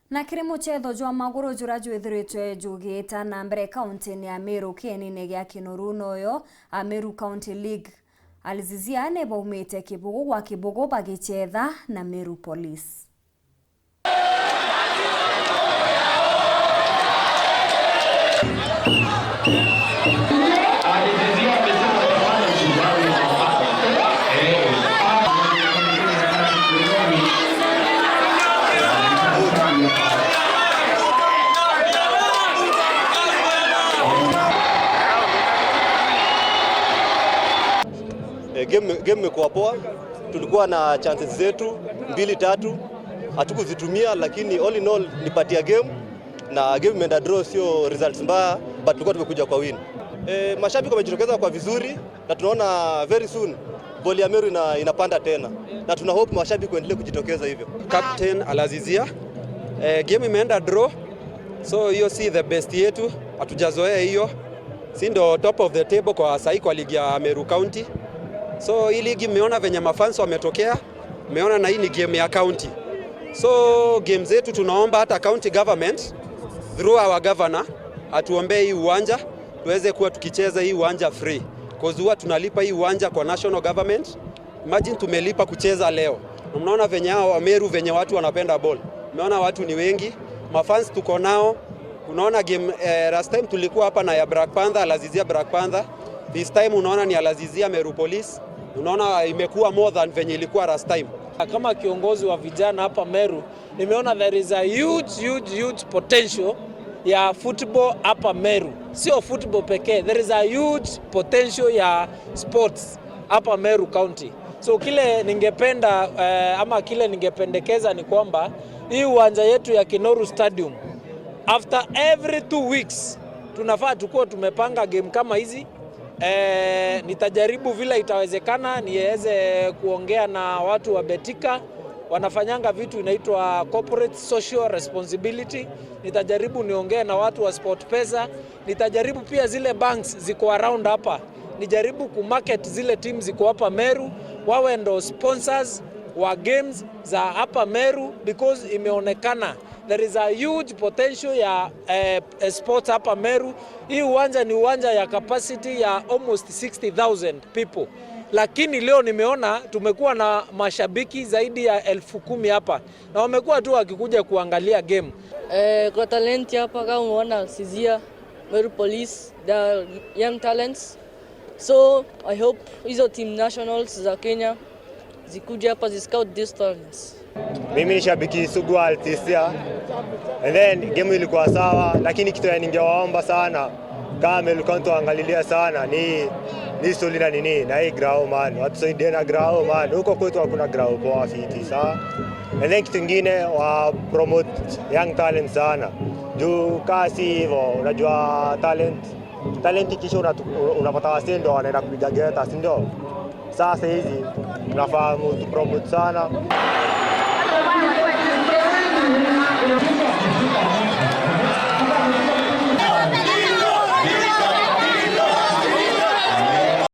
Na kiri muchetho jwa maguru jura jwithiritwe jugita na mbere kaunti ya Meru kieni-ini gia Kinoru noyo a Meru County League Alzizia ni baumite kibugu gwa kibugu bagichetha na Meru Police. Game imekuwa poa, tulikuwa na chances zetu mbili tatu hatukuzitumia, lakini all in all ni patia game na game imeenda draw, sio results mbaya, but tulikuwa tumekuja kwa win. Mashabiki wamejitokeza kwa vizuri na tunaona very soon boli ya Meru inapanda tena na tuna hope mashabiki waendelee kujitokeza hivyo. Captain Alazizia, game imeenda draw, so hiyo si the best yetu, hatujazoea hiyo, si ndo top of the table kwa sahi kwa ligi ya Meru County. So hii ligi mmeona venye mafans wametokea, mmeona na hii ni game ya county. So game zetu tunaomba hata county government through our governor atuombee hii uwanja tuweze kuwa tukicheza hii uwanja free. Cause huwa tunalipa hii uwanja kwa national government. Imagine tumelipa kucheza leo. Na mnaona venye hao wa Meru venye watu wanapenda ball. Umeona watu ni wengi, mafans tuko nao. Unaona game last time tulikuwa hapa na ya Black Panther, Alazizia Black Panther. This time unaona ni Alazizia Meru Police. Unaona imekuwa more than venye ilikuwa last time. Kama kiongozi wa vijana hapa Meru, nimeona there is a huge, huge, huge potential ya football hapa Meru. Sio football pekee, there is a huge potential ya sports hapa Meru County. So kile ningependa ama kile ningependekeza ni kwamba hii uwanja yetu ya Kinoru Stadium, after every 2 weeks tunafaa tukuwa tumepanga game kama hizi. Nitajaribu vile itawezekana niweze kuongea na watu wa Betika, wanafanyanga vitu inaitwa corporate social responsibility. Nitajaribu niongee na watu wa Sport Pesa, nitajaribu pia zile banks ziko around hapa, nijaribu kumarket zile team ziko hapa Meru, wawe ndo sponsors wa games za hapa Meru because imeonekana there is a huge potential ya sports hapa Meru. Hii uwanja ni uwanja ya capacity ya almost 60,000 people, lakini leo nimeona tumekuwa na mashabiki zaidi ya 10,000 hapa na wamekuwa tu wakikuja kuangalia game. Kwa talent hapa kama umeona Sizia, Meru Police, they are young talents. So I hope hizo team nationals za Kenya zikuja hapa zi scout these talents. Mimi ni shabiki sugu wa Altisia. And then game ilikuwa sawa, lakini kitu ya ningewaomba sana kama Meru County waangalilia sana ni story na nini na hii ground man, watusaidie na ground man. Huko kwetu hakuna ground poa fiti sawa. And then kitu kingine wa promote young talent sana juu kasi hivyo, unajua talent ikisha unapata wasee ndio wanaenda kupiga geta, si ndio? Sasa hizi tunafahamu tu promote sana.